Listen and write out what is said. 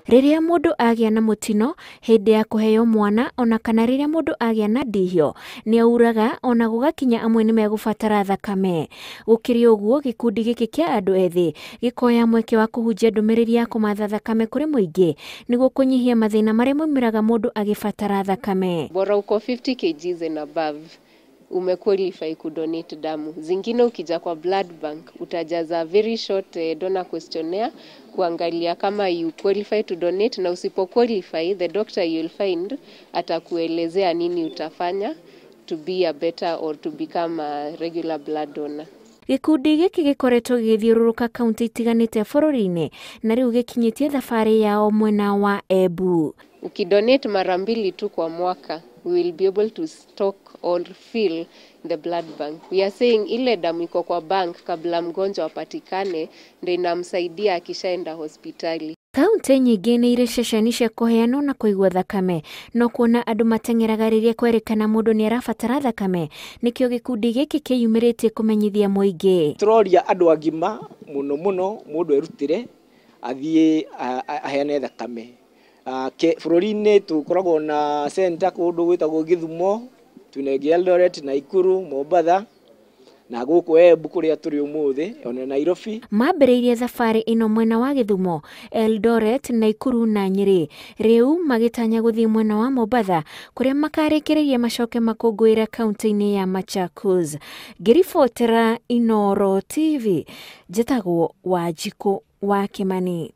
Rĩrĩa mũndũ agĩa na mũtino hĩndĩ ya kũheo mwana ona kana rĩrĩa mũndũ agĩa na ndihio nĩ auraga ona gũgakinya amwe nĩ megũbatara thakame. Gũkĩrĩ ũguo, gĩkundi gĩkĩ kĩa andũ ethĩ gĩkoya mweke wa kũhunjia ndũmĩrĩri ya kũmatha thakame kũrĩ mũingĩ nĩguo kũnyihia mathĩna marĩa maumĩraga mũndũ agĩbatara thakame. Bora uko 50 kgs and above, umequalify kudonate damu. Zingine ukija kwa blood bank utajaza very short donor questionnaire kuangalia kama you qualify to donate, na usipo qualify, the doctor you'll find atakuelezea nini utafanya to be a better or to become a regular blood donor. Gĩkundi gĩkĩ gĩkoretwo gĩgĩthiũrũrũka kaunti itiganĩte bũrũri-inĩ na rĩu gĩkinyĩtie thabarĩ yao mwena wa Embu. Ukidonate mara mbili tu kwa mwaka, we will be able to stock or fill the blood bank. We are saying ile damu iko kwa bank kabla mgonjwa apatikane ndio inamsaidia akishaenda hospitali. Kaunti nyingĩ nĩ irĩ ceceni cia kũheanwo na kũigwo thakame, no kuona andũ mateng'eraga rĩrĩa kwerĩkana mũndũ nĩ arabatara thakame, nĩkĩo gĩkundi gĩkĩ kĩyumĩrĩtie kũmenyithia mũingĩ. Tũroria andũ agima mũno mũno mũndũ erutĩre athiĩ aheane thakame. Bũrũri-inĩ tũkoragwo na center kũndũ gwĩtagwo Gĩthumo, twĩna ĩngĩ Eldoret, Naikuru, Mombatha na gũkũ Embu kũrĩa tũrĩ ũmũthĩ, ona Nairobi. Mambĩrĩirie thabarĩ ĩno mwena wa Gĩthumo, Eldoret, Naikuru na Nyĩrĩ. Rĩu magĩtanya gũthiĩ mwena wa Mombatha kũrĩa makarĩkĩrĩria macoke makũngũĩre kaunti-inĩ ya Machakos. Ngĩribotera Inooro TV, njĩtagwo Wanjikũ wa Kĩmani.